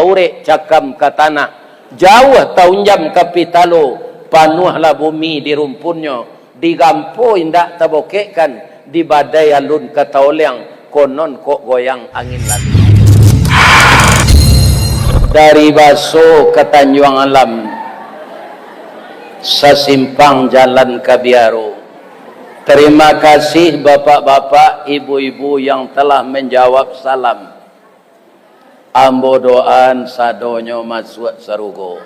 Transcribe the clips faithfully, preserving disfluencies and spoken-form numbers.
Urek cakam ka tanah, jauah taunjam ka pitalo, panuahlah bumi di rumpunnyo, digampo indak tabokekkan, dibadai alun ka taoleang, konon kok goyang angin lalu. Dari Baso ka Tanjuang Alam, sasimpang jalan ka Biaro. Terima kasih bapak-bapak, ibu-ibu yang telah menjawab salam. Ambo doaan sadonyo masuak sarugo.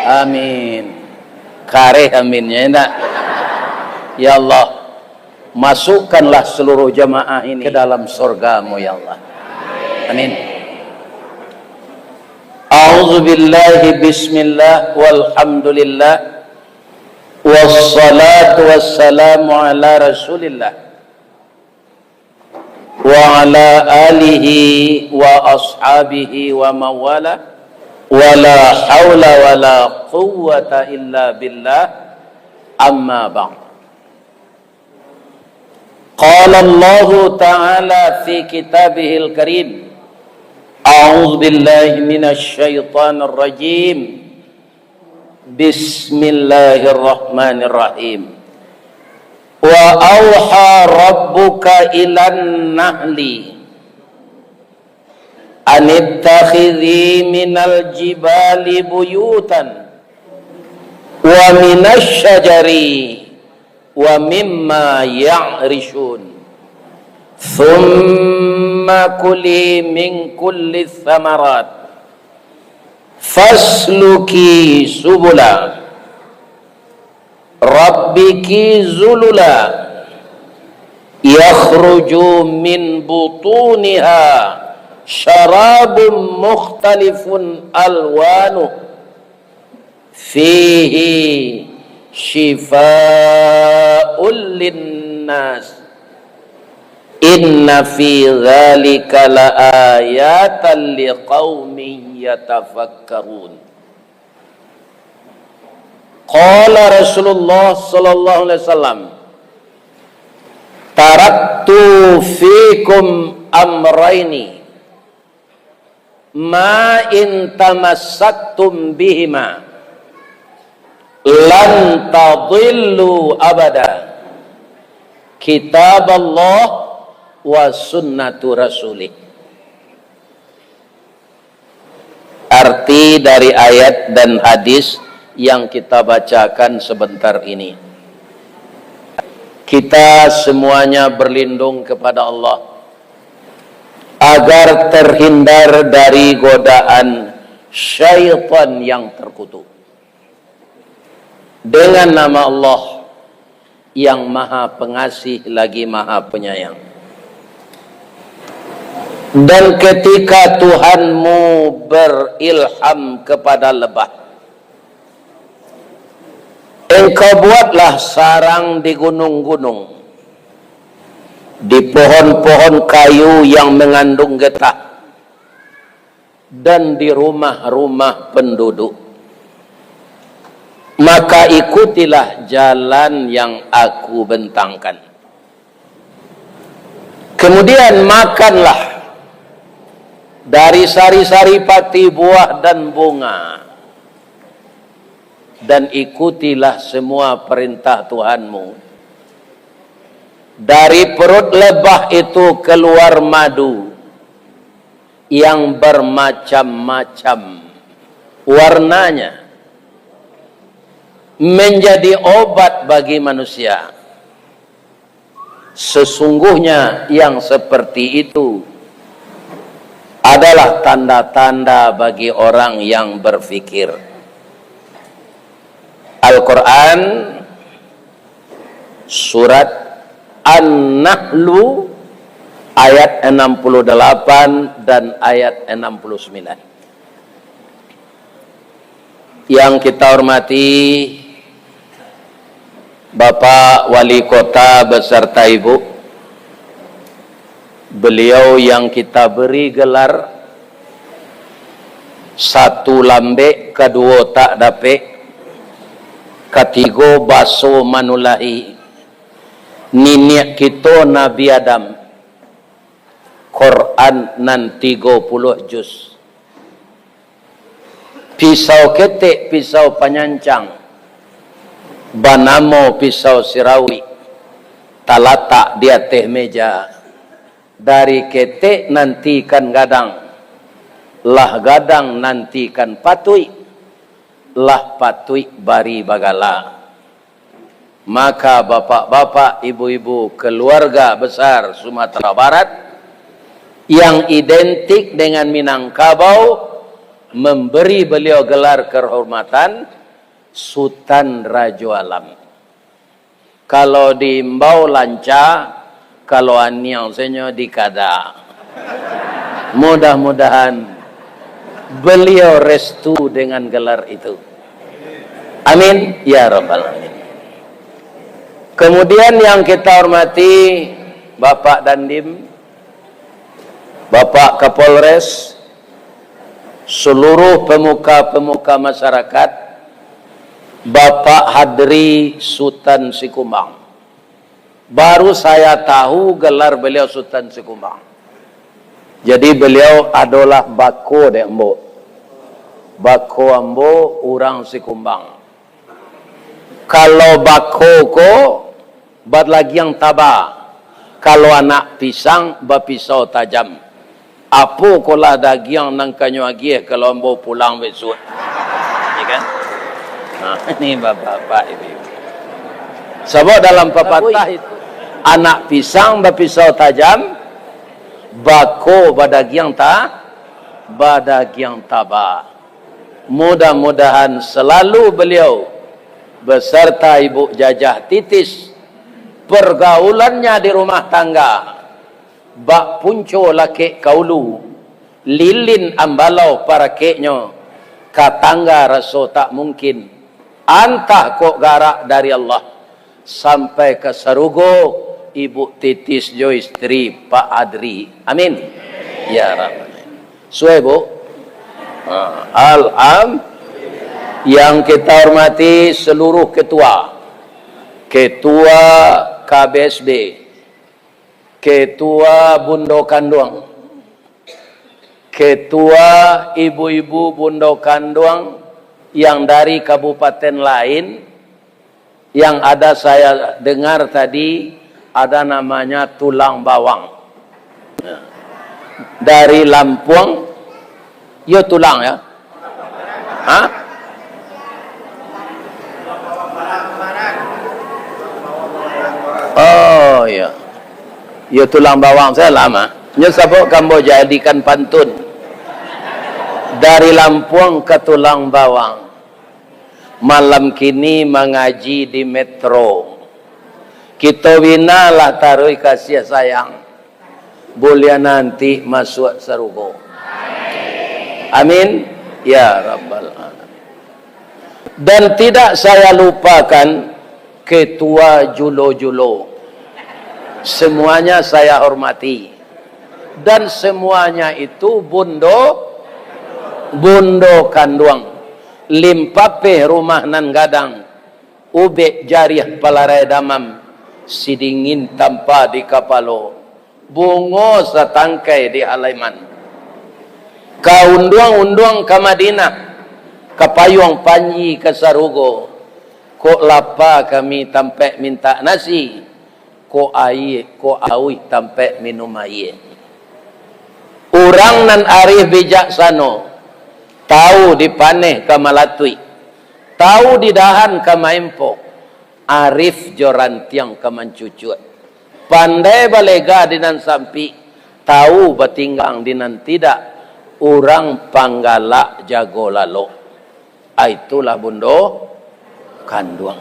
Amin. Kareh aminnya, indak? Ya Allah, masukkanlah seluruh jamaah ini ke dalam surga-Mu, ya Allah. Amin. A'udzubillahi, bismillah, walhamdulillah, wassalatu wassalamu ala Rasulillah, wa ala alihi wa ashabihi wa mawala, wa la haula wa la quwwata illa billah, amma ba'd. Qala Allahu ta'ala fi kitabihil karim, a'udzu billahi minasy syaithanir rajim. Bismillahirrahmanirrahim. Wa auha rabbuka ilan nahli anittakhidhi minal jibali buyutan wa minasy syajari wa mimma ya'rishun. Tsumma kuli min kulli tsamarat, fasluki subula rabbiki zulula, yakhruju min butuniha syarabun mukhtalifun alwanuh, fihi syifa'ul linnas, inna fi dzalika laayatan liqaumin yatafakkarun. Qala Rasulullah sallallahu alaihi wasallam, "Taraktu fikum amraini, ma in tamassaktum bihima lan tadillu abada, kitaballah wa sunnatu rasulih." Arti dari ayat dan hadis yang kita bacakan sebentar ini. Kita semuanya berlindung kepada Allah agar terhindar dari godaan syaitan yang terkutuk. Dengan nama Allah yang Maha Pengasih lagi Maha Penyayang. Dan ketika Tuhanmu berilham kepada lebah, engkau buatlah sarang di gunung-gunung, di pohon-pohon kayu yang mengandung getah, dan di rumah-rumah penduduk. Maka ikutilah jalan yang Aku bentangkan. Kemudian makanlah dari sari-sari pati, buah dan bunga, dan ikutilah semua perintah Tuhanmu. Dari perut lebah itu keluar madu yang bermacam-macam warnanya, menjadi obat bagi manusia. Sesungguhnya yang seperti itu adalah tanda-tanda bagi orang yang berfikir. Al-Quran, surat An-Nahlu, ayat enam puluh delapan dan ayat enam puluh sembilan. Yang kita hormati Bapak Wali Kota beserta Ibu, beliau yang kita beri gelar satu lambek, kaduo tak dapek, katigo baso manulahi, niniak kito Nabi Adam, Quran nan tigo puluah juz. Pisau ketek, pisau panyancang, banamo pisau sirawik, talatak di ateh meja. Dari ketek nantikan gadang, lah gadang nantikan patuik, lah patuik bari bagala. Maka bapak-bapak, ibu-ibu, keluarga besar Sumatera Barat yang identik dengan Minangkabau memberi beliau gelar kehormatan Sutan Rajo Alam. Kalau diimbau lanca, kalau aniang senyo dikada. Mudah-mudahan beliau restu dengan gelar itu. Amin ya rabbal alamin. Kemudian yang kita hormati Bapak Dandim, Bapak Kapolres, seluruh pemuka-pemuka masyarakat, Bapak Hadri Sutan Sikumbang. Baru saya tahu gelar beliau Sutan Sikumbang. Jadi beliau adolah bako dek ambo. Bako ambo urang Sikumbang. Kalau bako ko badagiang taba, kalau anak pisang bapisau tajam. Apo ko lah dagiang nan kanyo agiah kalau ambo pulang bisuak? Ya kan? Nah, ini bapak-bapak, ibu-ibu. Sabab dalam papatah itu, anak pisang bapisau tajam, bako badagiang ta-, badagiang taba. Mudah-mudahan selalu beliau beserta Ibu Jajah Titis, pergaulannya di rumah tangga, bak punco lakek ka ulu, lilin ambalau parakeknyo, ka tangga raso tak mungkin, antah kok garak dari Allah, sampai ka sarugo, Ibu Titis jo istri Pak Adri. Amin. Ya Rabbal. Suai, Bu? Ha, alham-, yang kita hormati seluruh ketua, ketua K B S B, ketua bundo kanduang, ketua ibu-ibu bundo kanduang yang dari kabupaten lain, yang ada saya dengar tadi, ada namanya tulang bawang. Dari Lampung, yo tulang ya? Hah? Oh, iya. Yo tulang bawang saya lama. Nyo sabab kambo jadikan pantun. Dari Lampung ka tulang bawang. Malam kini mangaji di Metro. Kito binalah taruih kasih sayang. Buliah nanti masuak sarugo. Amin. Ya Rabbal Alamin. Dan tidak saya lupakan ketua julo-julo. Semuanya saya hormati. Dan semuanya itu bundo, bundo kanduang. Limpapeh rumah nan gadang. Ubek jariah palarai damam, sidingin tampa di kapalo, bungo satangkai di haleman. Ka unduang-unduang ka Madinah, ka payuang panji ka sarugo, kok lapa kami tampek mintak nasi, kok aia, kok auih tampek minum aia. Urang nan arif bijaksano, tahu di paneh ka malatuik, tahu di dahan ka maempok, arif jo rantiang ka mancucuak, pandai balega di nan sampik, tahu batinggang di nan tidak, urang panggalak jago lalok. Ah, itulah bundo kanduang.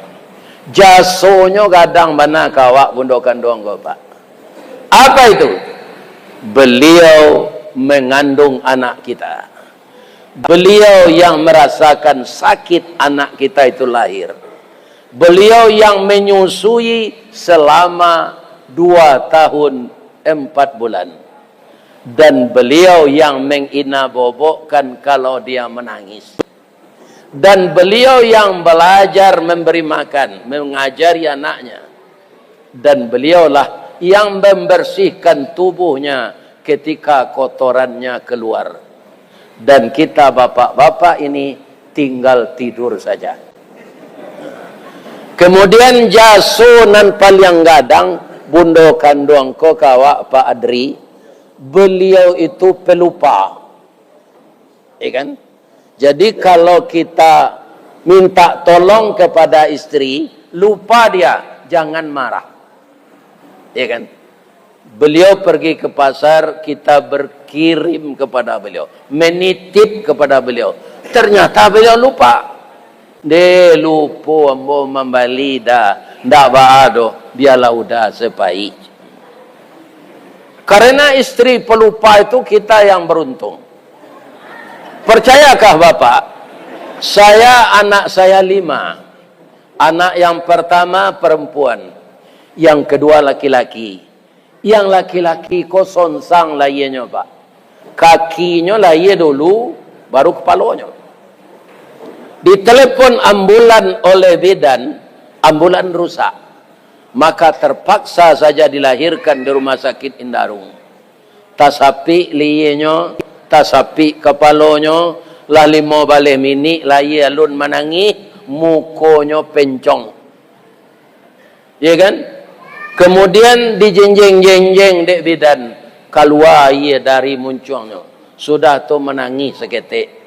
Jasonyo gadang bana ka awak bundo kanduang ko, Pak. Apa itu? Beliau mengandung anak kita. Beliau yang merasakan sakit anak kita itu lahir. Beliau yang menyusui selama dua tahun empat bulan. Dan beliau yang menginabobokkan kalau dia menangis. Dan beliau yang belajar memberi makan, mengajari anaknya. Dan beliaulah yang membersihkan tubuhnya ketika kotorannya keluar. Dan kita bapak-bapak ini tinggal tidur saja. Kemudian jaso nan paliang gadang, bundo kanduang ko ka awak, Pak Adri, beliau itu pelupa. Ya kan? Jadi kalau kita minta tolong kepada istri, lupa dia, jangan marah. Ya kan? Beliau pergi ke pasar, kita berkirim kepada beliau, menitip kepada beliau. Ternyata beliau lupa. "Deh, lupo ambo mambali dah, ndak baa doh, bialah udah sepaik." Karena istri pelupa itu kita yang beruntung. Percayakah Bapak? Saya, anak saya lima. Anak yang pertama perempuan, yang kedua laki-laki. Yang laki-laki ko sonsang lahianyo, Pak. Kakinyo lahia dulu, baru kepalonyo. Ditelepon ambulan oleh bidan, ambulan rusak. Maka terpaksa saja dilahirkan di rumah sakit Indarung. Tasapik lihianyo, tasapik kapalonyo, lah limo baleh minik lahia alun manangih, mukonyo pencong. Ya kan? Kemudian dijenjeng-jenjeng dek bidan, kalua aia dari muncuangnyo. Sudah tu manangih saketek.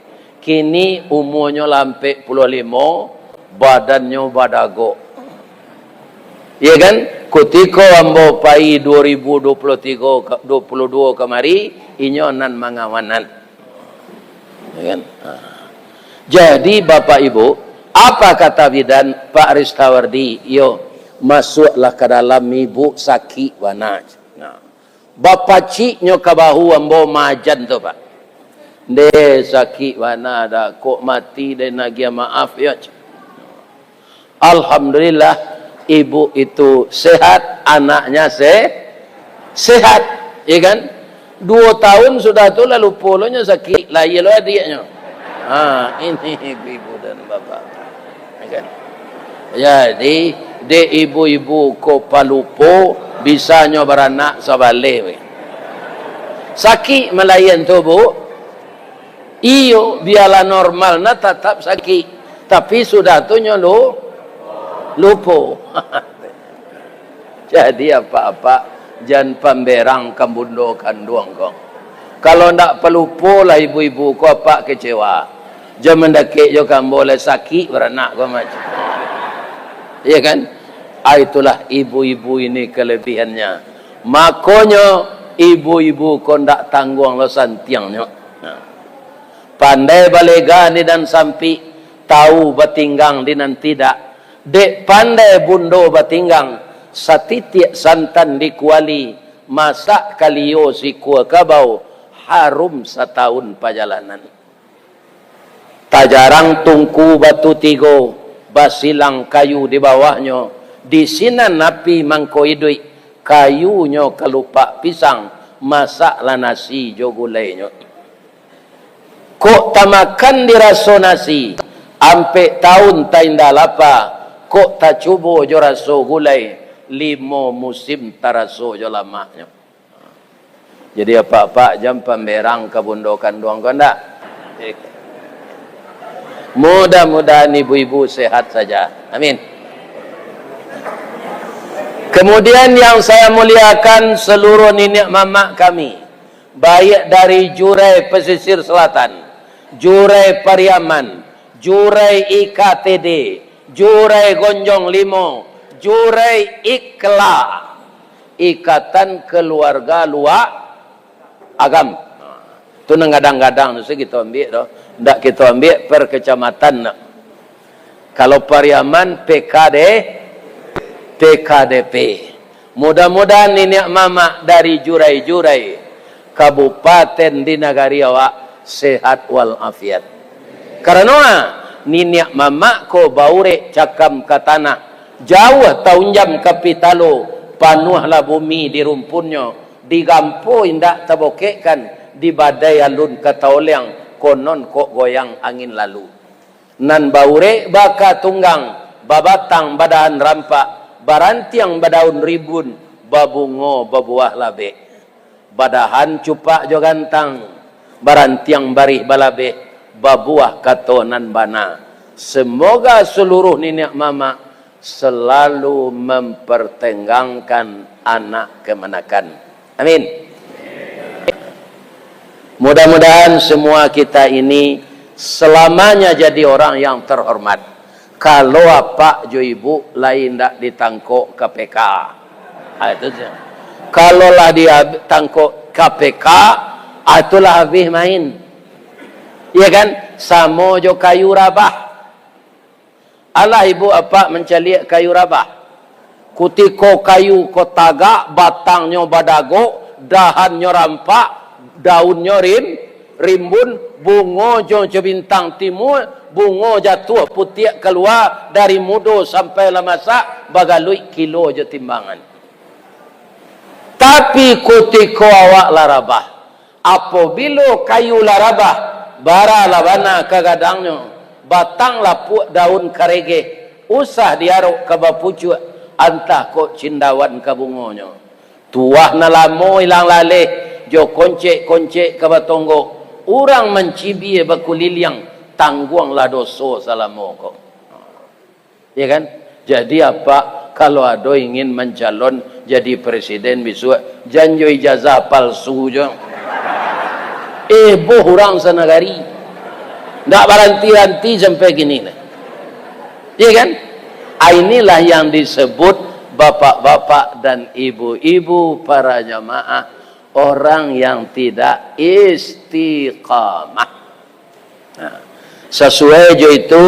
Kini umuanyo lah ampek puluah limo, badannyo badagok. Ya kan? Kutiko ambo pai dua ribu dua puluh tiga ka-, dua puluh dua kamari, inyo nan mangawanan. Ya kan? Ha. Jadi, Bapak Ibu, apa kata bidan, "Pak Ristawardi, iyo, masuaklah ka dalam, ibu sakik bana." Nah, bapaciknyo ka bahu ambo majan tu, Pak. "Ndeh, sakik bana dah, kok mati deh, nagiah maaf, yo." Alhamdulillah, ibu itu sehat, anaknya se-, sehat, ya kan? Duo tahun sudah tu lah lupo lo nyo sakik, lahia lo adiaknyo. Ha, ini ibu-ibu dan bapak. Ya kan? Jadi, dek ibu-ibu ko palupo, bisanyo baranak sabaleh, weh. Sakik malahian tu, Bu. Iyo, bialah normal, nah tatap sakik. Tapi sudah tu nyo lu-, lupo. Jadi, apak-apak, jan pamberang ka bundo kanduang ko. Kalau ndak palupo lah ibu-ibu ko, apak kecewa. Jan mandakek jo ka ambo lai, sakik baranak ko macam. Iya kan? Ah, itulah ibu-ibu ini kelebihannya. Makonyo, ibu-ibu ko ndak tangguang lo santiangnyo. Nah. Pandai balega di nan sampik, tahu batinggang di nan tidak. Dek pandai bundo batinggang, satitiak santan di kuali, masak kalio sikua kabau, harum satahun pajalanan. Tajarang tungku batu tigo, basilang kayu di bawahnyo, di sinan api mangko iduik, kayunyo kalupak pisang, masaklah nasi jo gulainyo. Kok tamakan diraso nasi, ampek taun tainda lapa, kok tacubo jo raso gulai, limo musim taraso jo lamaknyo. Jadi, apak-apak, jan pamberang ka bundo kanduang ko ndak? Mudah-mudahan ibu-ibu sehat saja. Amin. Kemudian, yang saya muliakan seluruh niniak mamak kami, baik dari Jurai Pesisir Selatan, Jurai Pariaman, Jurai I K T D, Jurai Gonjong Limo, Jurai I K L A, Ikatan Keluarga Luak Agam. Tu nan gadang-gadang tu se kito ambiak tu. Ndak kito ambiak per kecamatan nak. Kalau Pariaman, P K D, P K D P. Mudah-mudahan niniak mamak dari jurai-jurai kabupaten di nagari awak sehat walafiat. Karano, ah, niniak mamak ko baurek cakam ka tanah, jauah taunjam ka pitalo, panuahlah bumi di rumpunnyo, digampo indak tabokekkan, di badai alun ka taoleang, konon kok goyang angin lalu. Nan baurek baka tunggang, babatang badahan rampak, barantiang badaun ribun, babungo babuah labek. Badahan cupak jo gantang, barantiang barih balabeh, babuah kato nan bana. Semoga seluruh niniak mamak selalu mempertengangkan anak kemanakan. Amin. Mudah-mudahan semua kita ini selamanya jadi orang yang terhormat. Kalau apak jo ibu lai ndak ditangkok K P K. Ah, itu saja. Kalau lah ditangkok K P K, ah, itulah habis main. Iya kan? Samo jo kayu rabah. Alah ibu apak mancaliak kayu rabah. Kutiko kayu ko tagak, batangnyo badagok, dahannyo rampak, daunnyo rim-, rimbun, bungo jo, jo bintang timua, bungo jatuah putiak kalua dari mudo sampai lah masak, bagaluik kilo jo timbangan. Tapi kutiko awak lah rabah, apobilo kayu lah rabah, bara lah bana ka gadangnyo, batang lapuak daun karegeh, usah diarok ka bapucuak, antah kok cindawan ka bungonyo. Tuah nan lamo ilang laleh, jo koncek-koncek ka batonggok, urang mancibia bakuliliang, tangguanglah doso salamo ko. Ya kan? Jadi apak, kalau ado ingin mancalon jadi presiden bisuak, jan jo ijazah palsu jo. Eboh urang sanagari. Ndak baranti-ranti sampai kini lah. Ya kan? Ah, inilah yang disebut bapak-bapak dan ibu-ibu para jamaah, orang yang tidak istiqamah. Nah, sasuai jo itu,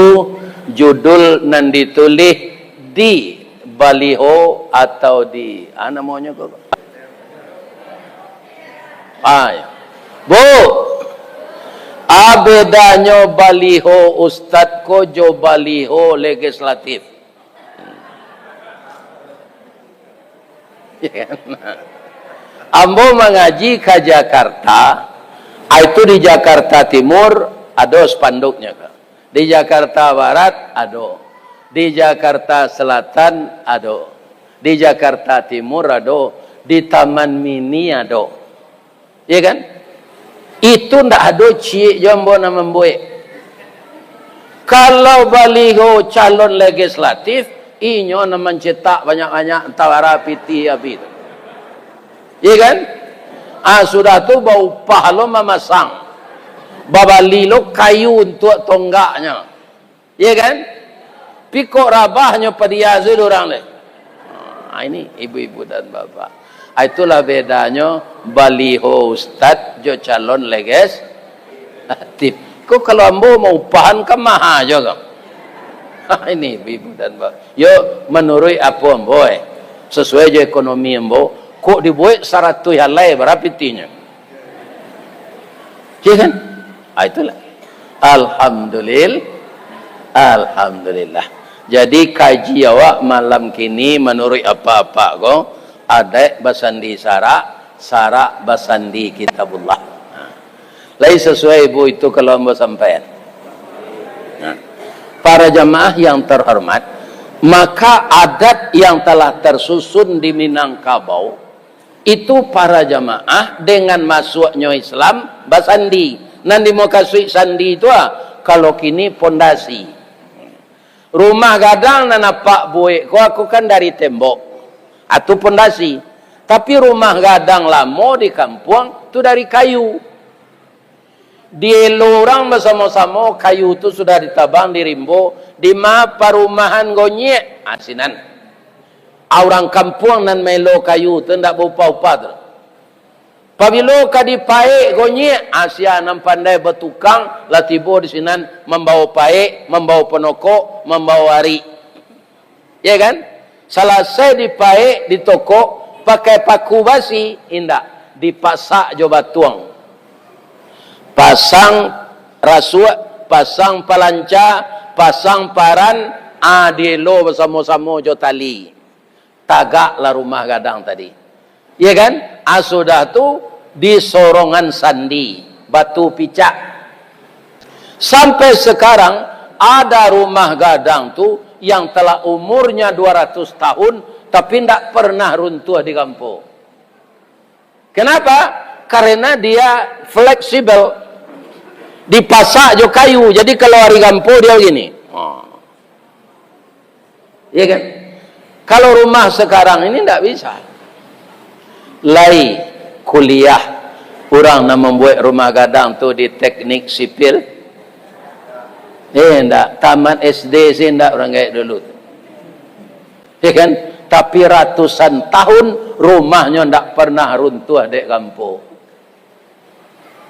judul nan ditulih di baliho atau di, ah, namonyo ko? Ah, ya. Bu, ah, bedanyo baliho ustad ko jo baliho legislatif. Ambo mangaji ka Jakarta, ah, itu di Jakarta Timur ado spanduknyo ko. Di Jakarta Barat ado. Di Jakarta Selatan ado. Di Jakarta Timur ado. Di Taman Mini ado. Ya kan? Itu ndak ado ciek jo ambo nan mambuek. Kalau baliho calon legislatif, inyo nan mancetak banyak-banyak, antah bara pitih abih tu. Ya kan? Ah, sudah tu baupah lo mamasang. Babali lo kayu untuak tonggaknyo. Iya kan? Pikok rabahnyo padia se urang deh. Ah, ini ibu-ibu dan bapak. Ah, itulah bedanyo baliho ustad jo calon legislatif. Ko kalau ambo maupahan kan maha jo ko. Ah, ini ibu-ibu dan bapak. Yo, manuruik apo ambo, eh. Sasuai jo ekonomi ambo. Kok dibuek saratuih alai, bara pitihnyo? Iya kan? Ah, itulah. Alhamdulillah. Alhamdulillah. Jadi, kaji awak malam kini manuruik apak-apak ko, adaik basandi sarak, sarak basandi Kitabullah. Nah, lai sasuai, Bu, itu kalau ambo sampaian. Nah, para jamaah yang terhormat, maka adat yang telah tersusun di Minangkabau, itu para jamaah dengan masuaknyo Islam basandi. Nan dimukasuik sandi tu, ah, kalau kini pondasi. Rumah gadang nan apak buek ko, aku kan dari tembok. Atu pondasi. Tapi rumah gadang lamo di kampuang tu dari kayu. Dielo urang basamo-samo, kayu tu sudah ditabang di rimbo, di ma parumahan gonyek, ah, sinan. Ah, urang kampuang nan maelo kayu tu ndak baupah-upah tu. Pabilo ka dipaek gonyek, ah, sia nan pandai batukang lah tibo di sinan, mambawo paek, mambawo panokok, mambawo arik. Ya kan? Salasai dipaek, ditokok, pakai paku basi, indak, dipasak jo batuang. Pasang rasuak, pasang palanca, pasang paran, ah, dielo basamo-samo jo tali. Tagaklah rumah gadang tadi. Ya kan? Ah, sudah tu, disorongan sandi, batu picak. Sampai sekarang, ada rumah gadang tu yang telah umurnya dua ratus tahun, tapi ndak pernah runtuh di kampuang. Kenapa? Karena dia fleksibel. Dipasak jo kayu. Jadi kalau ari gampo dia begini. Ha. Iya kan? Kalau rumah sekarang ini ndak bisa. Lai kuliah urang nan mambuek rumah gadang tu di teknik sipil? Eh, ndak. Tamat S D sih ndak urang gaek dulu tu. Iya kan? Tapi ratusan tahun rumahnyo ndak pernah runtuh dek gampo.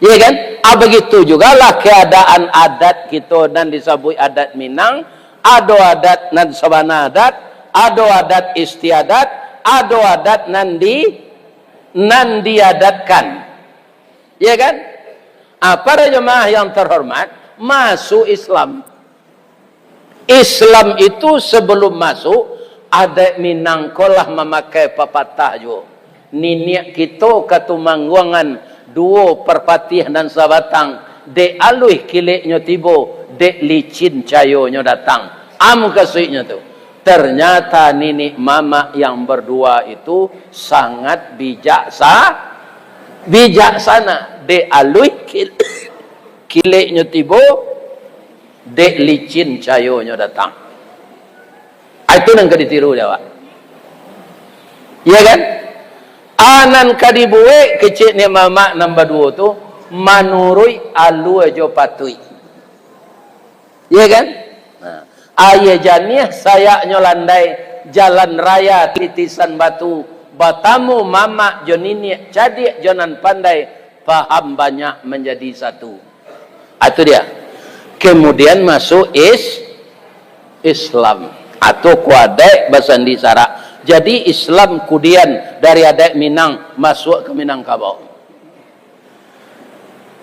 Iya kan? Ah, begitu jugalah keadaan adat kito nan disabuik adat Minang, ado adat nan sabana adat, ado adat istiadat, ado adat nan di, nan diadatkan. Iya kan? Ah, para jemaah yang terhormat, masuk Islam. Islam itu sebelum masuk, adaik Minang ko lah mamakai papatah juo. Niniak kito Katumangguangan duo Parpatiah nan sabatang, dek aluih kileknyo tibo, dek licin cayonyo datang. Am kasuiknyo tu. Ternyata niniak mamak yang berdua itu sangat bijaksa-, bijaksana. Dek aluih kil-, kileknyo tibo, dek licin cayonyo datang. Ah, itu nan ka ditiru dek awak. Iya kan? Ah, nan ka dibuek kecek ni mamak nan baduo tu, manuruik alua jo patuik. Iya kan? Nah, aia janiah sayaknyo landai, jalan raya titisan batu, batamu mamak jo niniak, cadiak jo nan pandai, paham banyak manjadi satu. Ah, itu dia. Kemudian masuk is-, Islam. Atau ku adaik basandi sarak. Jadi Islam kudian dari adaik Minang masuk ke Minangkabau.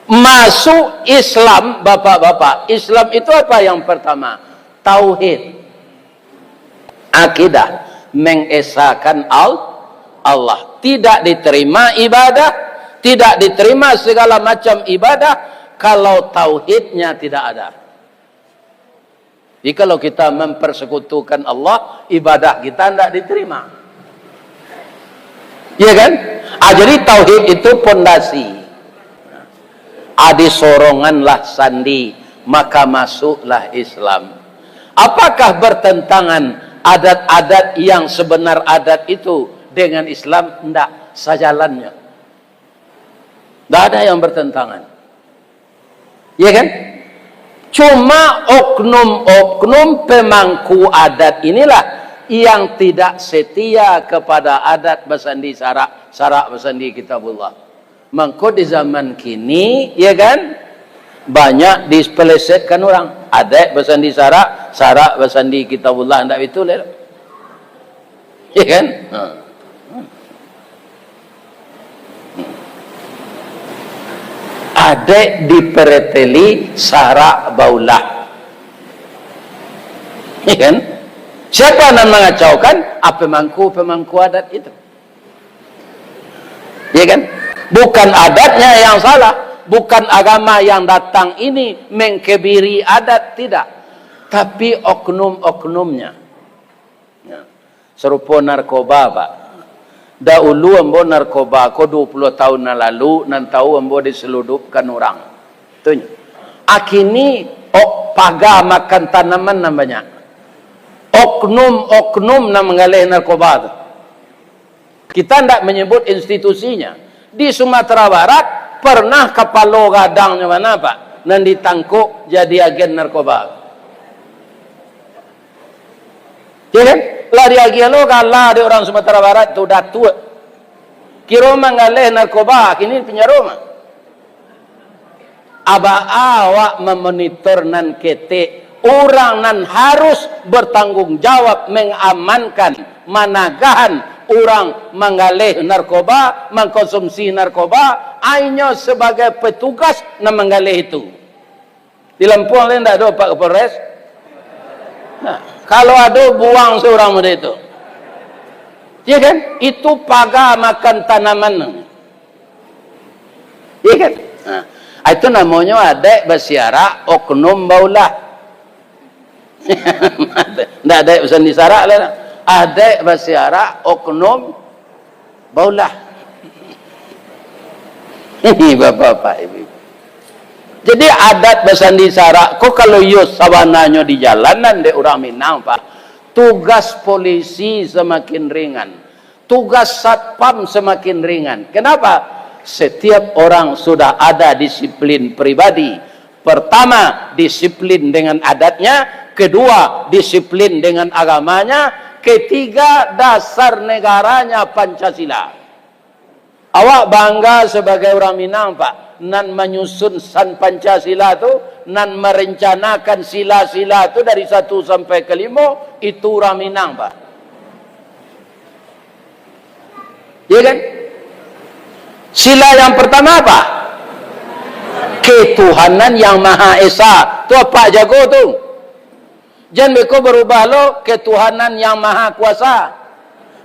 Masuk Islam, bapak-bapak. Islam itu apa yang pertama? Tauhid. Akidah, mengesakan Al-, Allah. Tidak diterima ibadah, tidak diterima segala macam ibadah, kalau tauhidnya tidak ada. Jadi, kalau kita mempersekutukan Allah, ibadah kita ndak diterima. Iya kan? Ah, jadi, tauhid itu pondasi. Ah, disoronganlah sandi, maka masuklah Islam. Apakah bertentangan adat-adat yang sebenar adat itu dengan Islam? Ndak, sajalannyo. Ndak ada yang bertentangan. Iya kan? Cuma oknum-oknum pemangku adat inilah yang tidak setia kepada adat basandi sarak, sarak basandi Kitabullah. Mangko di zaman kini, ya kan, banyak dipelesetkan urang. Adaik basandi sarak, sarak basandi Kitabullah, ndak itu leh. Ya kan? Ha. Adaik dipereteli, sarak baulah. Ya kan? Siapa nan mengacaukan? Ah, pemangku-pemangku adat itu. Ya kan? Bukan adatnya yang salah, bukan agama yang datang ini mengkebiri adat, tidak. Tapi oknum-oknumnya. Ya. Sarupo narkoba, Pak. Dahulu ambo narkoba ko dua puluh tahun nan lalu, nan tahu ambo diseludupkan urang. Tunyo. Akini, ok, paga makan tanaman nan banyak. Oknum-oknum nan manggaleh narkoba tu. Kita ndak menyebut institusinya. Di Sumatera Barat, pernah kapalo gadangnyo mana, Pak? Nan ditangkok jadi agen narkoba. Ya kan? Lah diagiah lo gala dek urang Sumatera Barat tu, Datuak. Kiro manggaleh narkoba, kini pinjaro mah. Baa awak mamonitor nan ketek, urang nan harus bertanggung jawab mengamankan, managahan urang manggaleh narkoba, mangkonsumsi narkoba, inyo sebagai petugas nan manggaleh itu. Di Lampung lai ndak ado, Pak Kapolres? Nah, kalau ado, buang surang model itu. Ya kan? Itu paga makan tanaman. Ya kan? Nah, itu namonyo adaik basiarak, oknum baulah. Ndak adaik basandi sarak lah. Adaik basiarak, oknum baulah. Bapak-bapak, ibu-ibu. Jadi, adat basandi sarak ko, kalau iyo sabananyo dijalanan dek urang Minang, Pak, tugas polisi samakin ringan, tugas satpam samakin ringan. Kenapa? Setiap orang sudah ada disiplin pribadi. Pertama, disiplin dengan adatnya. Kedua, disiplin dengan agamanya. Ketiga, dasar negaranya Pancasila. Awak bangga sabagai urang Minang, Pak, nan manyusun san Pancasila tu, nan merencanakan sila-sila tu dari satu sampai ke limo, itu urang Minang, Pak. Ya kan? Sila yang pertama apa? Ketuhanan yang Maha Esa. Tu Apak jago tu. Jan beko barubah lo, ketuhanan yang Maha Kuasa.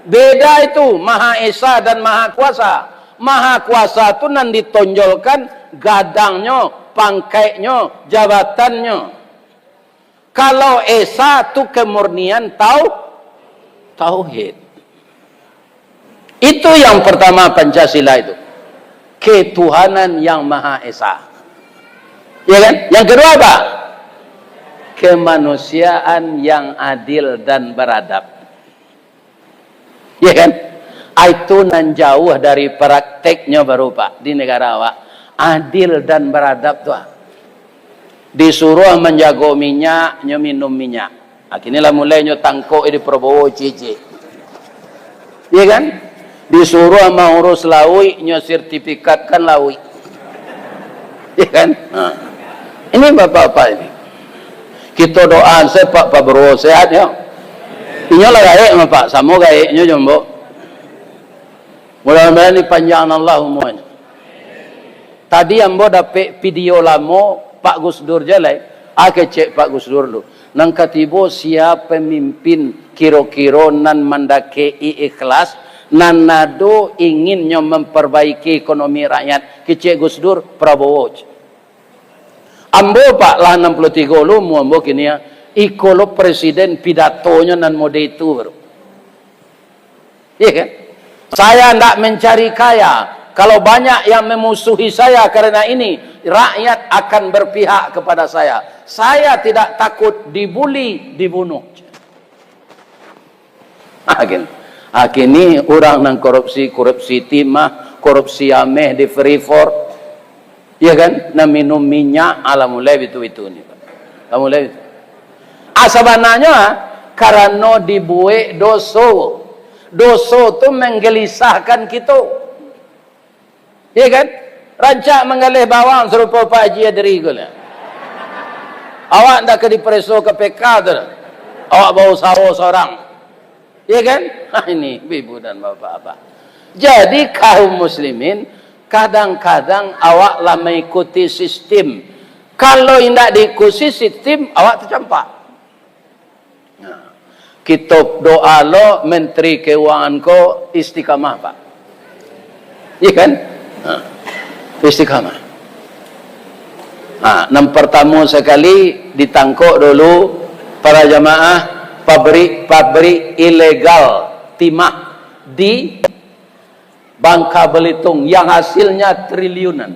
Beda itu, Maha Esa dan Maha Kuasa. Maha Kuasa tu nan ditonjolkan gadangnyo, pangkaiknyo, jabatannyo. Kalau Esa tu kemurnian tau-, tauhid. Itu yang pertama Pancasila itu. Ketuhanan yang Maha Esa. Ya kan? Yang kedua apa? Kemanusiaan yang adil dan beradab. Ya kan? Ah, itu nan jauh dari prakteknyo baru, Pak, di negara awak. Adil dan beradab tu, ah. Disuruah manjago minyak, nyo minum minyak. Ah, kini lah mulai nyo tangkok di Prabowo ciek-ciek. Ya kan? Disuruah maurus lauik, nyo sertifikatkan lauik. Ya kan? Ha. Ini bapak-bapak ini. Kito doa sajo Pak Prabowo sehat, yo. Inyo lah gaek mah, Pak, samo gaeknyo jo ambo. Mudah-mudahan dipanjangkan Allah umurnya. Tadi ambo dapek video lamo Pak Gus Dur jo lai. Ah, kecek Pak Gus Dur tu. Nan katibo sia pemimpin kiro-kiro nan mandakek-i ikhlas, nan ado inginnyo memperbaiki ekonomi rakyat? Kecek Gus Dur, Prabowo. Ambo, Pak, lah anam puluah tigo lo umua ambo kini, ah. Iko lo presiden pidatonyo nan mode itu baru. Iya kan? Saya ndak mencari kaya. Kalau banyak yang memusuhi saya karena ini, rakyat akan berpihak kepada saya. Saya tidak takut dibuli, dibunuh. Ah, gini. Ah, kini urang nan korupsi, korupsi timah, korupsi ameh di Freeport. Iya kan? Nan minum minyak, alah mulai bitu-bitu ni. Alah mulai bitu. Ah, sabananyo, ah, karano dibuek doso. Doso tu manggelisahkan kito. Iya kan? Rancak manggaleh bawang sarupo Pak Haji Adri ko lah. Awak ndak ka dipareso K P K tu. Awak bausaho sorang. Iya kan? Nah, ini ibu dan bapak-bapak. Jadi, kaum muslimin, kadang-kadang awak lah mengikuti sistem. Kalau indak diikuti sistem, awak tacampak. Nah, kito doa lo Menteri Keuangan ko istiqamah, Pak. Iya kan? Nah, istiqamah. Nah, nan pertamo sakali ditangkok dulu para jamaah pabrik-pabrik ilegal timah di Bangka Belitung yang hasilnya triliunan.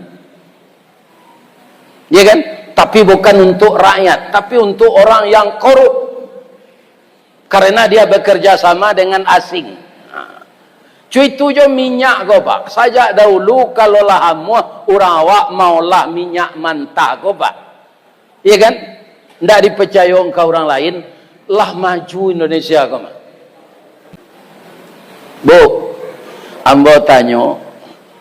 Ya kan? Tapi bukan untuk rakyat, tapi untuk orang yang korup. Karena dia bekerja sama dengan asing. Nah. Cuy, itu jo minyak ko, Pak. Sajak dahulu, kalau lah amuah, urang awak maolah minyak mantah ko, Pak. Iya kan? Ndak dipacayo ka urang lain, lah maju Indonesia ko mah. Bu, ambo tanyo,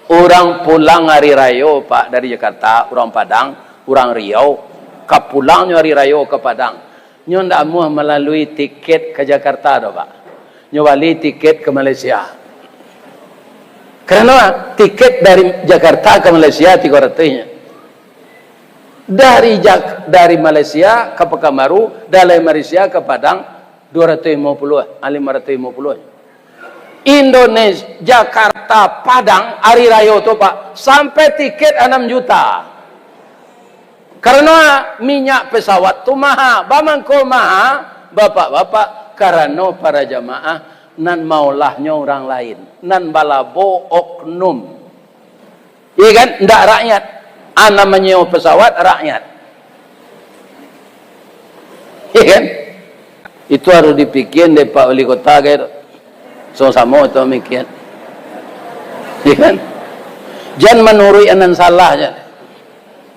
urang pulang hari rayo, Pak, dari Jakarta, urang Padang, urang Riau, ka pulangnyo hari rayo ka Padang, nyo ndak amuah malalui tiket ka Jakarta doh, Pak. Nyo bali tiket ka Malaysia. Karano tiket dari Jakarta ka Malaysia tigo ratuih nyo. Dari Jak-, dari Malaysia ka Pekanbaru, dari Malaysia ka Padang, dua ratuih limo puluah, ah, limo ratuih limo puluah. Indonesia, Jakarta, Padang, hari rayo tu, Pak, sampai tiket anam juta. Karano minyak pesawat tu maha, bamangko maha, bapak-bapak, karano para jamaah nan maolahnyo urang lain, nan balabo oknum. Iya kan? Ndak rakyat. A nan manyewa pesawat, rakyat. Iya kan? Itu harus dipikirin dek Pak Wali Kota, kan? Samo-samo itu mikir. Iya kan? Jan manuruik nan salah, jan.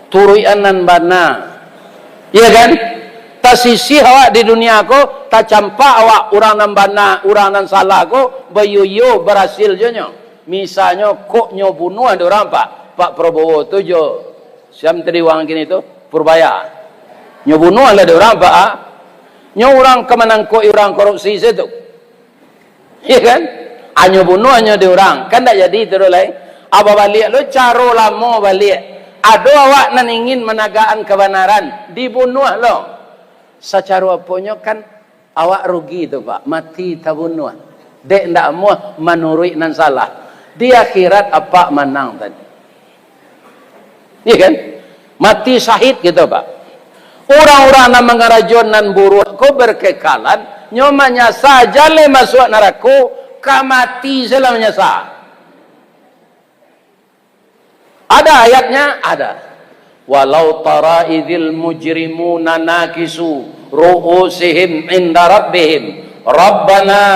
Turuik nan bana. Iya kan? Tasisih awak di dunia ko, tacampak awak urang nan bana, urang nan salah ko, baiyo-iyo barasil jo nyo. Misalnyo, kok nyo bunuah dek urang, Pak? Pak Prabowo tu jo siam tadi urang kini tu, Purbaya. Nyo bunuah lah dek urang, Pak, ah. Nyo urang ka manangkok urang korupsi situ. Iya kan? Anyo bunuah nyo di urang, kan ndak jadi tu doh lai. Abah baliak lo caro lamo baliak. Ado awak nan ingin managakkan kabanaran, dibunuah lo. Sacaro aponyo kan awak rugi tu, Pak, mati tabunuah. Dek ndak amuah manuruik nan salah. Di akhirat apak manang tadi. Iya kan? Mati syahid gitu, Pak. Urang-urang nan mangarajo nan buruak ko berkekalan, nyo manyasa jaleh masuak narako, ka mati salah manyasa. Ada ayatnya? Ada. "Walau tara idzil mujrimuna nakisu ru'usihim inda rabbihim, Rabbana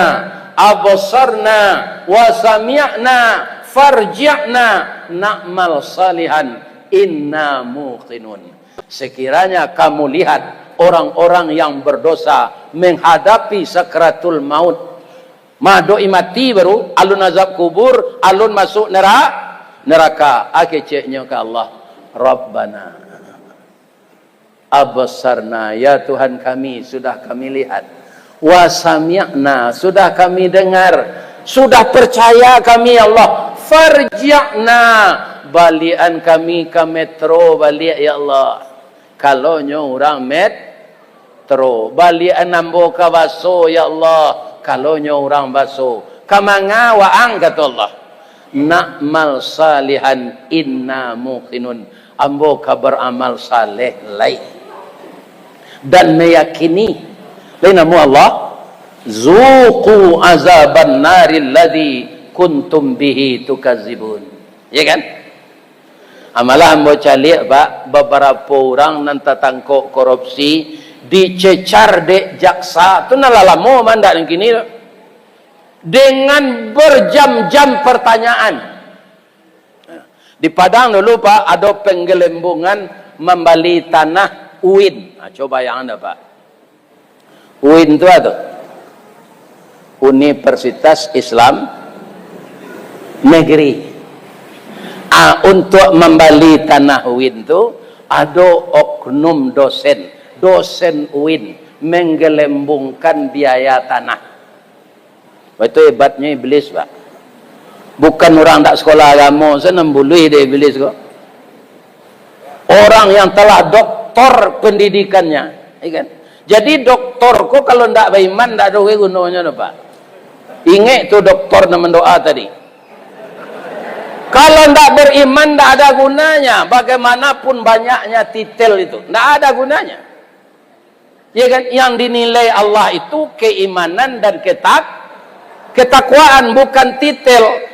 absarna wa sami'na farji'na na'mal salihan inna muqinun." Sekiranya kamu lihat orang-orang yang berdosa menghadapi sakaratul maut, madoki mati baru, alun azab kubur, alun masuk nera-, neraka. A keceknyo ka Allah, "Rabbana absarna, ya Tuhan kami, sudah kami lihat, wa sami'na, sudah kami dengar, sudah percaya kami, ya Allah, farji'na, baliakan kami ka metro baliak, ya Allah." Kalau nyo urang metro, baliakan ambo ka baso, ya Allah, kalau nyo urang baso. Ka manga waang, kato Allah. "Na'mal salihan inna muqinun." Ambo ka baramal saleh lai. Dan meyakini, lain namo Allah, "Zuqu azaban naril ladzi kuntum bihi tukazibun." Ya kan? Malah ambo caliak, Pak, babarapo urang nan tatangkok korupsi, dicecar dek jaksa, tu nan lah lamo, mah, ndak nan kini tu. Dengan berjam-jam pertanyaan. Di Padang dulu, Pak, ado penggelembungan mambali tanah UIN. Nah, coba bayangkan dah, Pak. UIN tu apa tu? Universitas Islam Negeri. Ah, untuk mambali tanah UIN tu, ado oknum dosen, dosen UIN menggelembungkan biaya tanah. Itu hebatnya iblis, Pak. Bukan urang dak sekolah agamo sajo nan buluih dek iblis ko. Orang yang telah doktor pendidikannya, ya kan? Jadi doktor ko kalau ndak beriman, ndak ado gunonyo doh, Pak. Ingek tu doktor nan mendoa tadi. Kalau ndak beriman, ndak ada gunanya. Bagaimanapun banyaknya titel itu, ndak ada gunanya. Ya kan? Yang dinilai Allah itu keimanan dan ketak-, ketakwaan, bukan titel.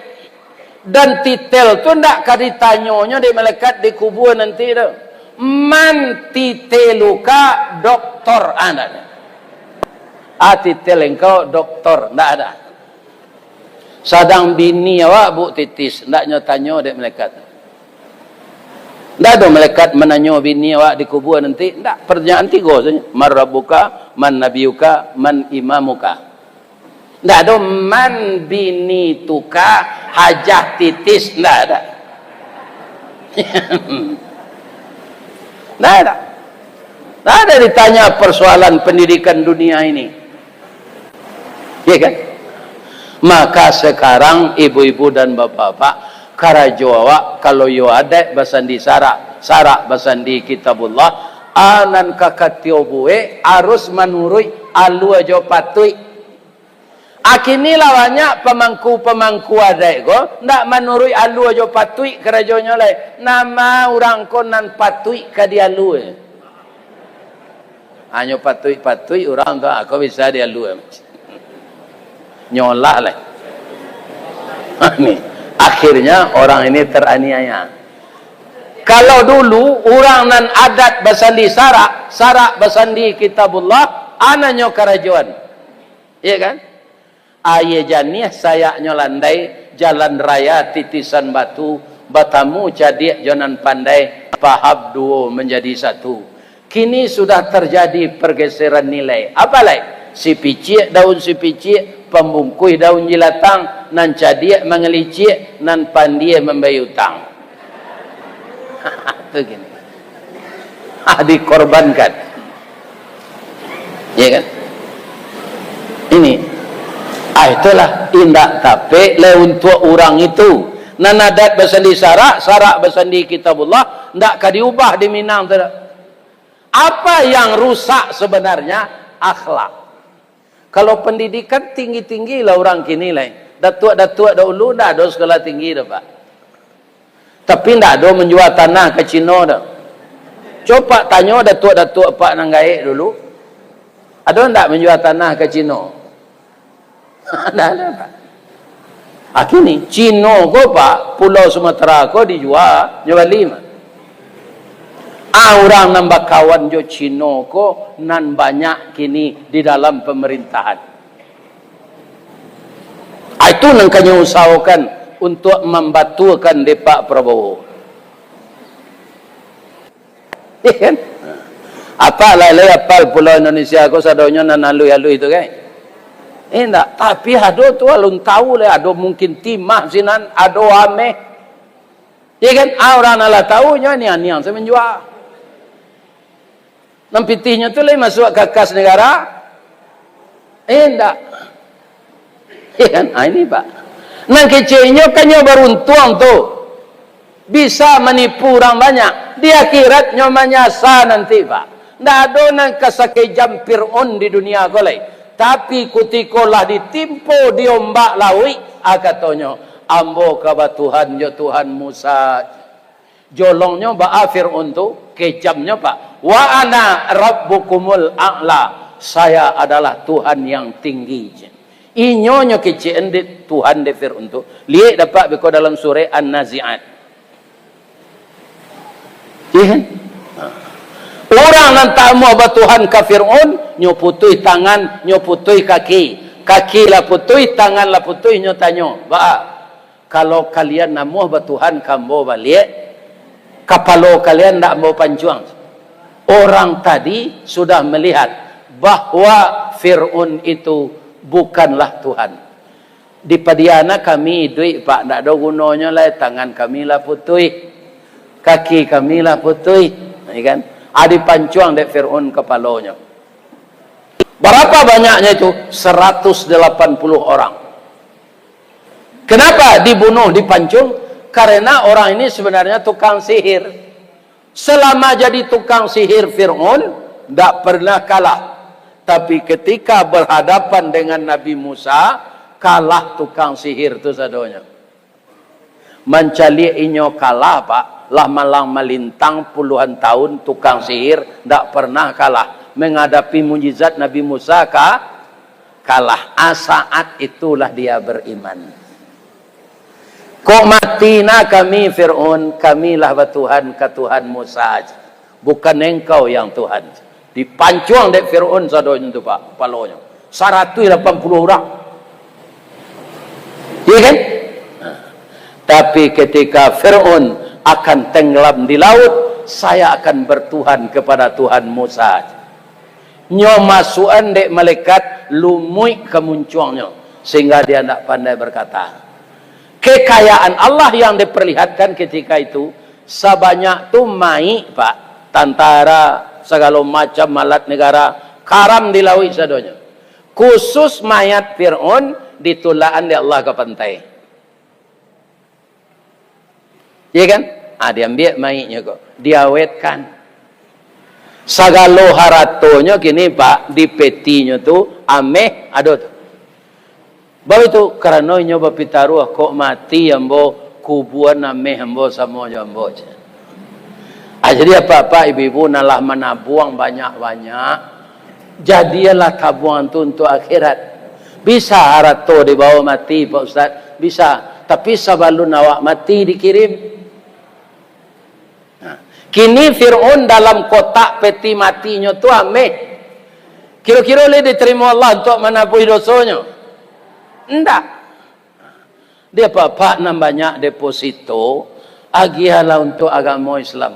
Dan titel tu ndak ka ditanyonyo dek malaikat di kubua nanti tu. "Man titeluka?" Doktor, ah, ndak ada. "Ah, titel engkau doktor," ndak ada. "Sadang bini awak, Buk, titis?" Ndak nyo tanyo dek malaikat. Ndak ado malaikat mananyo bini awak di kubua nanti. Ndak, pertanyaan tigo sajo. "Man rabbuka, man nabiyuka, man imamuka." Ndak ado, "Man bini tuka, hajah titis," ndak ada. Ndak ada. Ndak ada ditanya persoalan pendidikan dunia ini. Ya kan? Maka sekarang ibu-ibu dan bapak-bapak, karajo awak kalau yo adaik basandi sarak, sarak basandi Kitabullah, a nan ka katio buek harus manuruik alua jo patuik. Akini lah banyak pamangku-pamangku adaik ko, ndak manuruik alua jo patuik karajonyo lai. Nama urang ko nan patuik ka dialua? Hanyo patuik-patuik urang tu, ako bisa dialua. Nyolah lai. Ni, akhirnya orang ini teraniaya. Kalau dulu urang nan adat basandi sarak, sarak basandi Kitabullah, a nan nyo karajoan. Iya kan? Aia janiah sayaknyo landai, jalan raya titisan batu, batamu cadiak jo nan pandai, paham duo manjadi satu. Kini sudah tarjadi pargeseran nilai. Apo lai? Sipiciak daun sipiciak, pambungkuih daun jilatang, nan cadiak mangalicik, nan pandie mambayia utang. Tu kini. Ah, dikorbankan. Ya kan? Ini. Ah, itulah, indak tapek lai untuak urang itu. Nan adat basandi sarak, sarak basandi Kitabullah, ndak ka diubah di Minang tu dak. Apa yang rusak sebenarnya? Akhlak. Kalau pendidikan tinggi-tinggi lah urang kini lai. Datuak-datuak dahulu ndak ado sekolah tinggi doh, Pak. Tapi ndak ado manjua tanah ka Cino doh. Coba tanyo datuak-datuak Pak nan gaek dulu. Ado ndak manjua tanah ka Cino? Ndak ado, Pak. Ah, kini, Cino ko, Pak, Pulau Sumatera ko dijua, nyo bali mah. Ah, urang nan bakawan jo Cino ko nan banyak kini di dalam pamarintahan. Ah, itu nan kanyo usahokan untuak mambatuakan dek Pak Prabowo. Iya kan? Apak lai-lai apal Pulau Indonesia ko sadonyo nan aluih-aluih tu, kan? Indak, tapi ado tu alun tahu lai, ado mungkin Timah sinan, ado Ameh. Iya kan? Ah, urang nan lah tahu nyo aniang-aniang sajo manjua. Nan pitihnyo tu lai masuak ka kas negara? Indak. Iya kan? Ah, ini, Pak. Nan keceknyo kan nyo baruntuang tu. Bisa manipu urang banyak. Di akhirat nyo manyasa nanti, Pak. Ndak ado nan ka sakejam Fir'aun di dunia ko lai. Tapi kutiko lah ditimpo di ombak lauik, ah, katonyo, "Ambo ka batuhan jo Tuhan Musa." Jolongnyo baa Fir'aun tu, kejamnyo, Pak. "Wa ana rabbukumul a'la." Saya adalah Tuhan yang tinggi. Inyo nyo kecekan dek Tuhan dek Fir'aun tu. Liek dapek beko dalam surah An-Nazi'at. Iya kan? Urang nan tak amuah batuhan ka Fir'aun, nyo putuih tangan, nyo putuih kaki. Kaki lah putuih, tangan lah putuih, nyo tanyo, "Baa, kalau kalian namuah batuhan ka ambo baliak, kapalo kalian ndak ambo pancuang?" Orang tadi sudah melihat bahwa Fir'aun itu bukanlah Tuhan. Di Padiana kami iduik, Pak, ndak ado gunonyo lai, tangan kami lah putuih, kaki kami lah putuih, ya kan? Ah, dipancuang dek Fir'aun kapalonyo. Barapa banyaknyo itu? Saratus dalapan puluh orang. Kenapa dibunuh, dipancung? Karena orang ini sebenarnya tukang sihir. Selama jadi tukang sihir Fir'aun, ndak pernah kalah. Tapi ketika berhadapan dengan Nabi Musa, kalah tukang sihir tu sadonyo. Mancaliak inyo kalah, Pak, lah malang malintang puluhan tahun tukang sihir, ndak pernah kalah. Menghadapi mujizat Nabi Musa, ka-, kalah. Ah, saat itulah dia beriman. "Kok mati nah kami, Fir'aun, kami lah batuhan ka Tuhan Musa, bukan engkau yang Tuhan." Dipancuang dek Fir'aun sadonyo tu, Pak, kapalonyo. Saratuih lapan puluh urang. Iya kan? Nah, tapi ketika Fir'aun akan tenggelam di laut, "Saya akan bertuhan kepada Tuhan Musa." Nyo masuakan dek malaikat lumuik ka muncuangnyo, sehingga dia ndak pandai berkata. Kekayaan Allah yang diperlihatkan ketika itu, sabanyak tu maik, Pak, tantara, sagalo macam alat negara, karam di lauik sadonyo. Khusus mayat Fir'aun ditulakan dek Allah ka pantai. Iya kan? Ah, diambiak mayiknyo ko, diawetkan. Sagalo haratonyo kini, Pak, di petinyo tu, ameh ado tu. Baru tu, karano inyo bapitaruah, "Kok mati ambo, kubuan ameh ambo samo jo ambo," cek. Ah, jadi apak-apak, ibu-ibu, nan lah manabuang banyak-banyak, jadianlah tabuangan tu untuak akhirat. Bisa harato dibawa mati, Pak Ustaz? Bisa. Tapi sabalun awak mati dikirim. Kini Fir'aun dalam kotak peti matinyo tu ameh. Kiro-kiro lai diterimo Allah untuak manabuih dosonyo? Indak. Dia bapak nan banyak deposito, agiahlah untuk agamo Islam.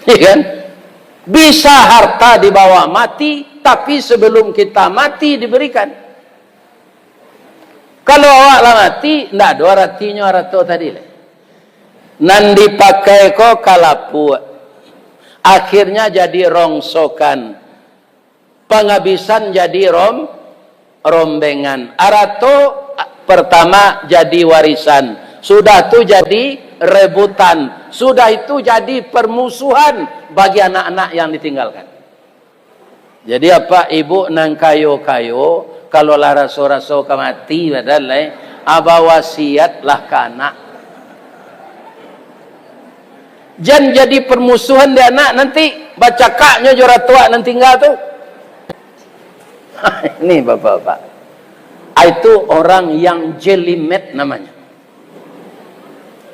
Ya kan? Bisa harta dibawa mati, tapi sebelum kita mati diberikan. Kalau awak lah mati, ndak ado aratinyo arato tadi lai. Nan dipakai ko ka lapuak. Akhirnya jadi rongsokan. Pangabisan jadi rom-, rombengan. Arato pertama jadi warisan. Sudah tu jadi rebutan. Sudah itu jadi permusuhan bagi anak-anak yang ditinggalkan. Jadi, apak ibuk nan kayo-kayo, kalau lah raso-raso ka mati badan lai, aba wasiatlah ka anak. Jan jadi permusuhan di anak nanti, bacakaknyo jo ratuak nan tingga tu. Ini bapak-bapak. Ah, itu orang yang jelimet namanya.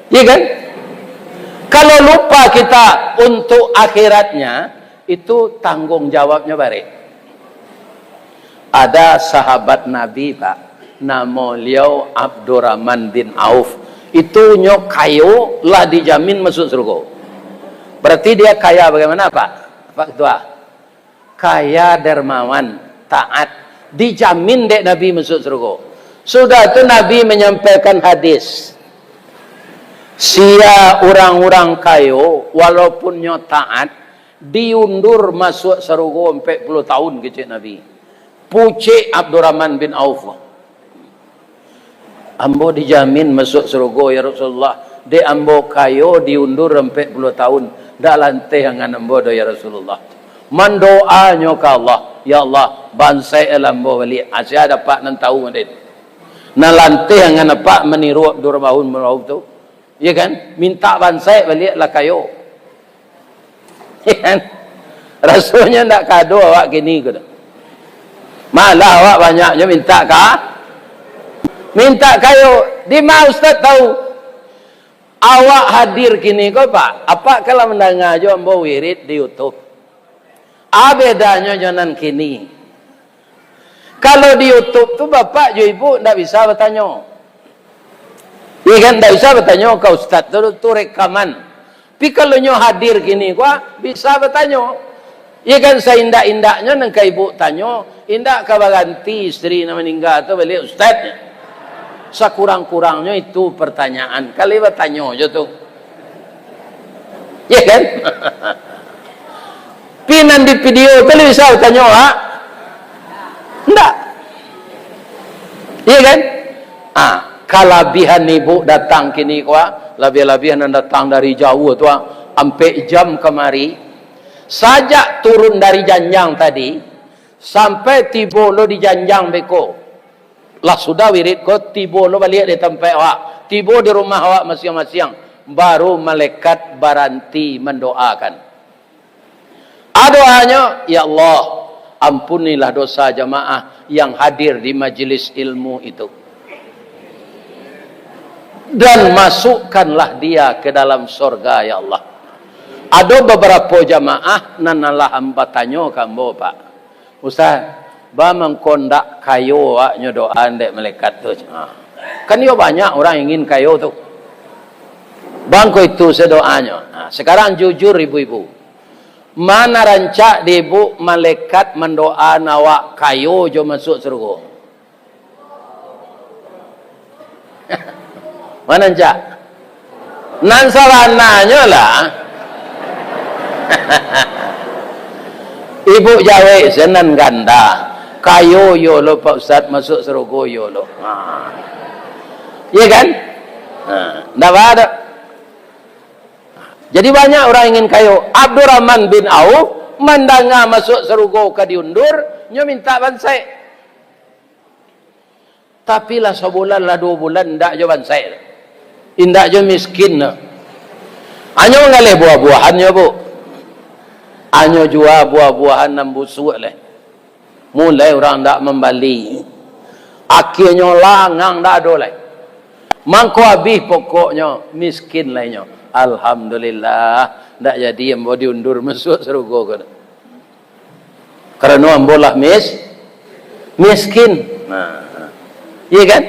Iya kan? Kalau lupa kita untuk akhiratnya, itu tanggung jawabnya barek. Ada sahabat Nabi, Pak, namo liau Abdurrahman bin Auf. Itu nyo kayo lah dijamin masuk surga. Berarti dia kaya bagaimana, Pak? Pak Ketua. Kaya dermawan, taat, dijamin dek Nabi masuk surga. Sudah tu Nabi menyampaikan hadis, sia urang-urang kayo, walaupun nyo taat, diundur masuk surga ampek puluah tahun, kecek Nabi. Pucek Abdurrahman bin Auf. Ambo dijamin masuk surga, ya Rasulullah. Dek ambo kayo diundur ampek puluah tahun. Ndak lanteh angan ambo doh, ya Rasulullah. Mandoanyo ka Allah, "Ya Allah, bansaiklah ambo baliak." Asia dapat nan tahu, Madin. Nan lanteh angan apak maniru Abdurrahman bin Auf tu. Ya kan? Minta bansaik baliak lah kayo. Ya kan? Rasonyo ndak kado awak kini ko doh. Malah awak banyaknyo minta ka-, minta kayo. Di ma Ustaz tahu? Awak hadir kini ko, Pak. Apak kan lah mandanga jo ambo wirid di YouTube. A bedanyo jo nan kini. Kalau di YouTube tu bapak jo ibu ndak bisa batanyo. Iya kan, ndak bisa batanyo ka ustaz tu, tu rekaman. Tapi kalau nyo hadir kini ko, bisa batanyo. Iya kan, saindak-indaknyo nan ka ibu tanyo, indak ka baganti isteri nan maningga tu baliak ustaz. Sakurang-kurangnyo itu pertanyaan. Kali batanyo jo tu. Iya kan? Pi nan di video tu bisa tanyo, ha? Ndak. Iya kan? Ah, kalabihan ibu datang kini ko, ah, labiah-labiah nan datang dari jauah tu, ah, ampek jam kamari. Sajak turun dari janjang tadi, sampai tibo lo di janjang beko. Lah sudah wirid ko, tibo lo baliak di tampek awak, tibo di rumah awak masiang-masiang, baru malaikat baranti mandoakan. A doanyo, "Ya Allah, ampunilah dosa jamaah yang hadir di majelis ilmu itu, dan masukkanlah dia ke dalam sorga, ya Allah." Ado babarapo jamaah nan lah ambo tanyo ka ambo, Pak. Ustaz, ba mangko ndak kayo awaknyo doa dek malaikat tu? Ha. Kan iyo banyak urang ingin kayo tu. Bangko itu se doanyo. Ha, sekarang jujur ibu-ibu. Ma nan rancak di ibu malaikat mandoaan awak kayo jo masuk surga? Ma nan rancak? Nan sabananyo lah. Ibu jawek se nan ganda. Kayo iyo lo, Pak Ustaz, masuk surga iyo lo. Ha. Iya kan? Ha, ndak ba doh. Jadi banyak urang ingin kayo. Abdurrahman bin Auf mandanga masuk surga ka diundur, nyo minta bansaik. Tapi lah sabulan, lah duo bulan, indak jo bansaik. Indak jo miskin tu. Anyo manggaleh buah-buahan nyo, Bu. Anyo jua buah-buahan nan busuak lai. Mulai urang ndak mambali. Akhianyo langang ndak ado lai. Mangko abih pokoknyo, miskin lai nyo. Alhamdulillah, ndak jadi ambo diundur masuak sarugo ko. Karano ambo lah mis-, miskin. Nah, iya kan?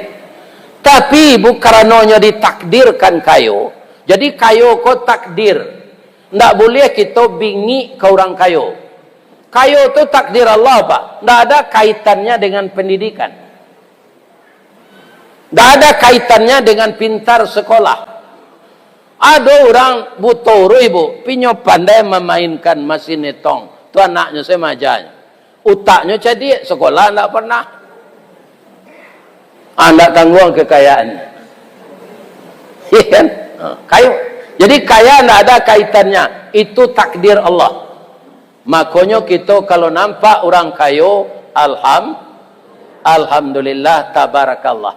Tapi bu-, karanonyo ditakdirkan kayo, jadi kayo ko takdir. Ndak buliah kito bingik ka urang kayo. Kayo tu takdir Allah, Pak. Ndak ada kaitannya dengan pendidikan. Ndak ada kaitannya dengan pintar sekolah. Ado urang buto uruih, Bu, pinyo pandai mamainkan masin etong. Tu anaknyo se majanyo. Utaknyo cadiak, sekolah ndak pernah. Ah, ndak tangguang kekayaannyo. Iya kan? Ah, kayo. Jadi kaya ndak ada kaitannya. Itu takdir Allah. Makonyo kito kalau nampak urang kayo, alham-, alhamdulillah, tabarakallah.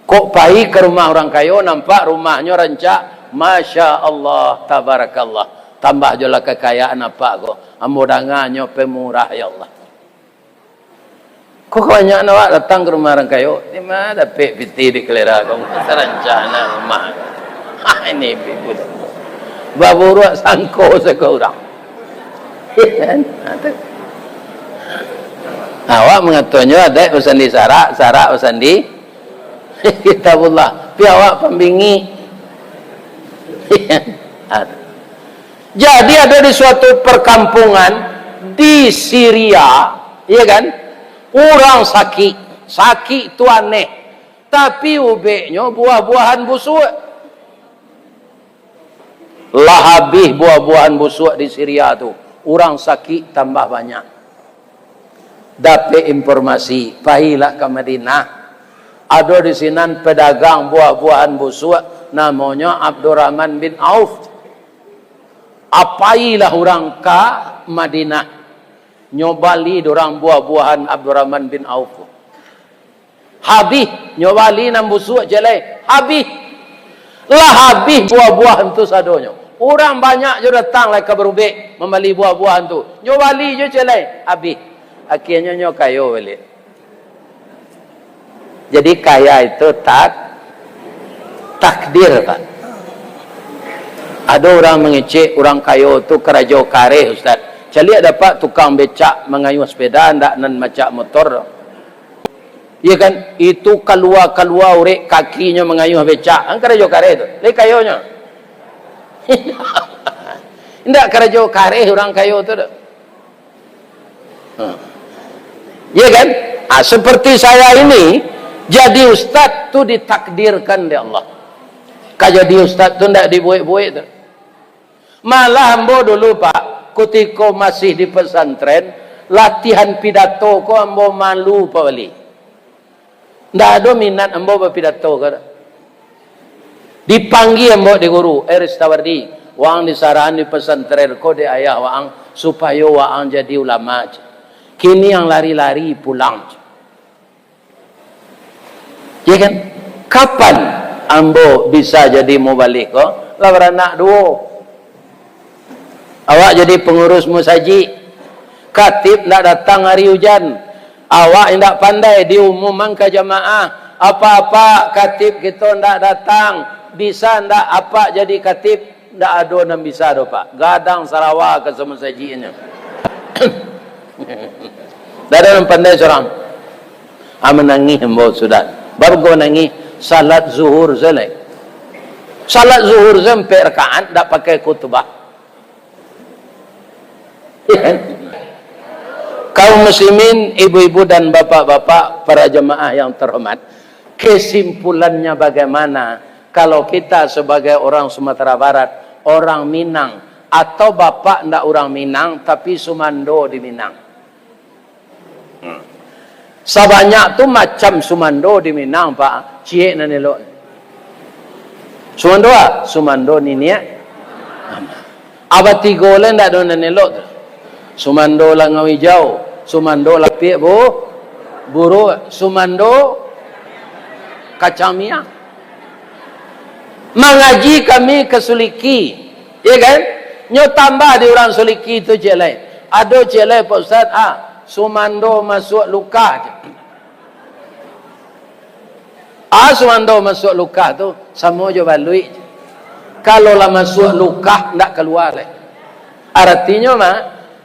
Kok pai ka rumah urang kayo, nampak rumahnyo rancak, masya Allah, tabarakallah. Tambah jolah kakayaan apak ko. Ambo danganyo pemurah, ya Allah. Kok banyak awak datang ka rumah urang kayo, di ma dapek pitih di kalera ko, sarancak nak rumah. Ha, ini ibu. Baburuak sangko sako urang. Ha, tu. Awak mangatonyo adaik basandi sarak, sarak basandi Kitabullah. Tapi awak pambingik. Ha, tu. Jadi, ada di suatu perkampungan di Syria, ya kan? Urang sakik, sakik tu aneh, tapi ubeknyo buah-buahan busuak. Lah habih buah-buahan busuak di Syria tu, urang sakik tambah banyak. Dapek informasi, pailah ka Madinah. Ado di sinan pedagang buah-buahan busuak, namonyo Abdurrahman bin Auf. Apailah urang ka Madinah, nyo bali dorang buah-buahan Abdurrahman bin Auf. Habih, nyo bali nan busuak ciek lai. Habih. Lah habih buah-buahan tu sadonyo. Urang banyak jo datang lai ka barubek mambali buah-buahan tu. Nyo bali jo ciek lai. Habih. Akhianyo nyo kayo baliak. Jadi, kaya itu tak-, takdir, Pak. Ado urang mangecek, urang kayo tu karajo kareh, Ustaz. Caliak dapek tukang becak mangayuah sepeda, ndak nan macak motor. Iya kan? Itu kalua-kalua urek kakinyo mangayuah becak. Kan karajo kareh tu. Lai kayonyo. Indak karajo kareh urang kayo tu doh. Hmm. Iya kan? Ah, seperti saya ini, jadi ustaz tu ditakdirkan dek Allah. Ka jadi ustaz tu ndak dibuek-buek tu. Malah ambo dulu, Pak, kutiko masih di pesantren, latihan pidato ko ambo malu, Pak Wali. Ndak ado minat ambo bapidato ko. Dipanggia ambo dek guru, "Eh, Ristawardi, waang disarahan di pesantren ko dek ayah waang, supayo waang jadi ulama," cek. "Kini ang lari-lari pulang," cek. Ya kan? Kapan ambo bisa jadi mubalig ko? Lah baranak duo. Awak jadi pangurus musajik. Khatib ndak datang ari ujan. Awak indak pandai diumuman ka jamaah. Apa-apa khatib kito ndak datang. Bisa ndak apak jadi khatib? Ndak ado nan bisa doh, Pak. Gadang sarawa ka samusajiknyo. Ndak ado nan pandai surang. Ah, manangih ambo sudah. Baru ko nangih, salat zuhur se lai. Salat zuhur se ampek rakaat, ndak pakai khutbah. Kaum muslimin, ibu-ibu dan bapak-bapak, para jamaah yang terhormat, kesimpulannya bagaimana kalau kita sebagai orang Sumatera Barat, orang Minang, atau bapak ndak orang Minang, tapi sumando di Minang? Hmm. Sabanyak tu macam sumando di Minang, Pak. Ciek nan elok. Sumando a? Sumando niniak. Abah tigo lai ndak ado nan elok tu. Sumando langau ijau, sumando lapiak bu-, buruak, sumando kacang miang. Mangaji kami ka Suliki, ya kan? Nyo tambah di urang Suliki tu ciek lai. Ado ciek lai, Pak Ustaz, ah, sumando masuak lukah, cek. Ah, sumando masuak lukah tu samo jo baluik, cek. Kalau lah masuak lukah, ndak kalua lai. Aratinyo mah,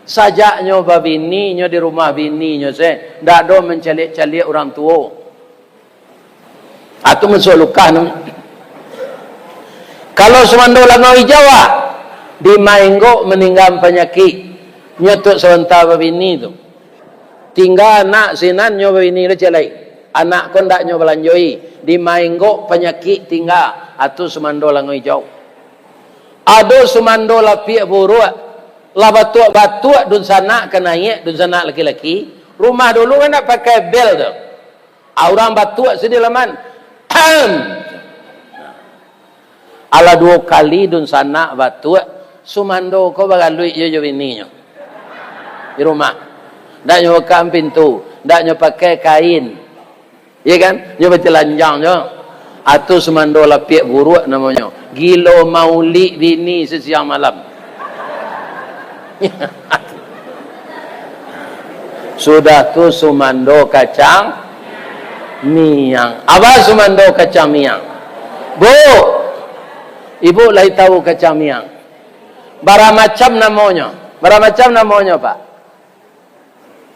sajaknyo babini, nyo di rumah bininyo se, ndak ado mancaliak-caliak urang tuo. Ah, tu masuak lukah namonyo. Kalau sumando langau ijau, ah, di maenggok maninggaan panyakik, nyo tu sabanta babini tu. Tingga anak sinan nyo babini lo ciek lai. Anak ko ndak nyo balanjoi, di maenggok panyakik tingga, ah, tu sumando langau ijau. Ado sumando lapiak buruak, lah batuak-batuak dunsanak ka naiak, dunsanak laki-laki, rumah dulu kan ndak pakai bel tu. Ah, urang batuak sidi laman. Ahem. Alah duo kali dunsanak batuak, sumando ko bagaluik jo, jo bininyo. Di rumah. Ndak nyo bukak pintu, ndak nyo pakai kain. Iya kan? Nyo batelanjang jo. Atu sumando lapiak buruak namonyo. Gilo maulik bini sasiang malam. Sudah tu sumando kacang miang. Apa sumando kacang miang? Bu, ibu lai tahu kacang miang? Bara macam namonyo? Bara macam namonyo, Pak?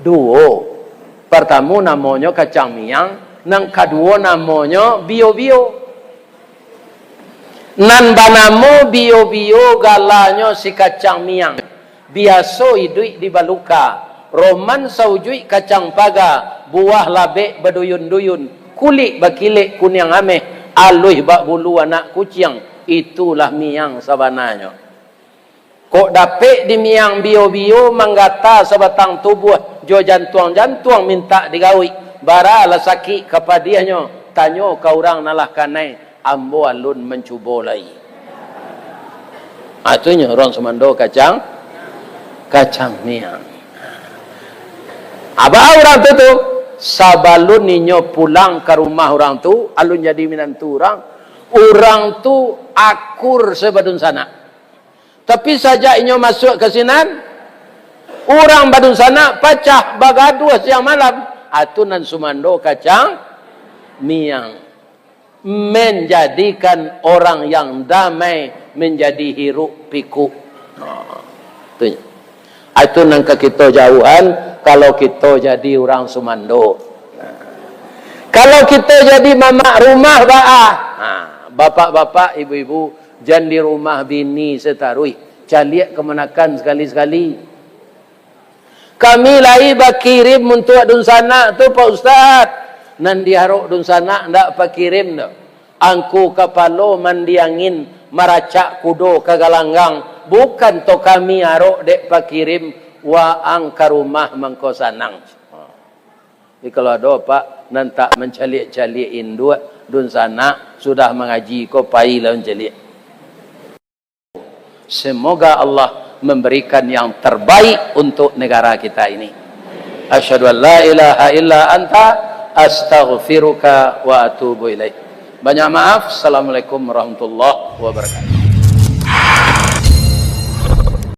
Duo. Partamo namonyo kacang miang, nan kaduo namonyo bio-bio. Nan banamo bio-bio galanyo si kacang miang. Biaso iduik di baluka, roman saujuik kacang paga, buah labek baduyun-duyun, kulik bakilek kuniang ameh, aluih bak bulu anak kuciang, itulah miang sabananyo. Kok dapek di miang bio-bio manggata sabatang tubuah jo jantuang-jantuang mintak digauik, bara lah sakik ka padiahnyo, tanyo ka urang nan lah kanai, ambo alun mancubo lai. Ah, tu nyo urang sumando kacang, kacang miang. Aba urang tu tu, sabalun inyo pulang ka rumah urang tu, alun jadi minantu urang, urang tu akur se badunsanak. Tapi sajak inyo masuak ka sinan, urang badunsanak pacah bagaduah siang malam. Atu nan sumando kacang miang. Menjadikan orang yang damai menjadi hiruk pikuk. Ha, tu. Atu nan ka kito jauhan, kalau kito jadi urang sumando. Kalau kito jadi mamak rumah, baa? Ha, bapak-bapak, ibu-ibu, jan di rumah bini sataruih. Caliak kamanakan sakali-sakali. Kami lai bakirim untuak dunsanak tu, Pak Ustaz. Nan diarok dunsanak ndak pakirim doh. Angku kapalo mandi angin, maracak kudo ka galanggang. Bukan to kami arok dek pakirim, waang ka rumah mangko sanang. Jadi, kalau ado, Pak, nan tak mancaliak-caliak induak, dunsanak, sudah mangaji ko, pailah mancaliak. Semoga Allah memberikan yang terbaik untuk negara kita ini. Asyhadu an la ilaha illa anta, astaghfiruka wa atubu ilaik. Banyak maaf. Assalamualaikum warahmatullahi wabarakatuh.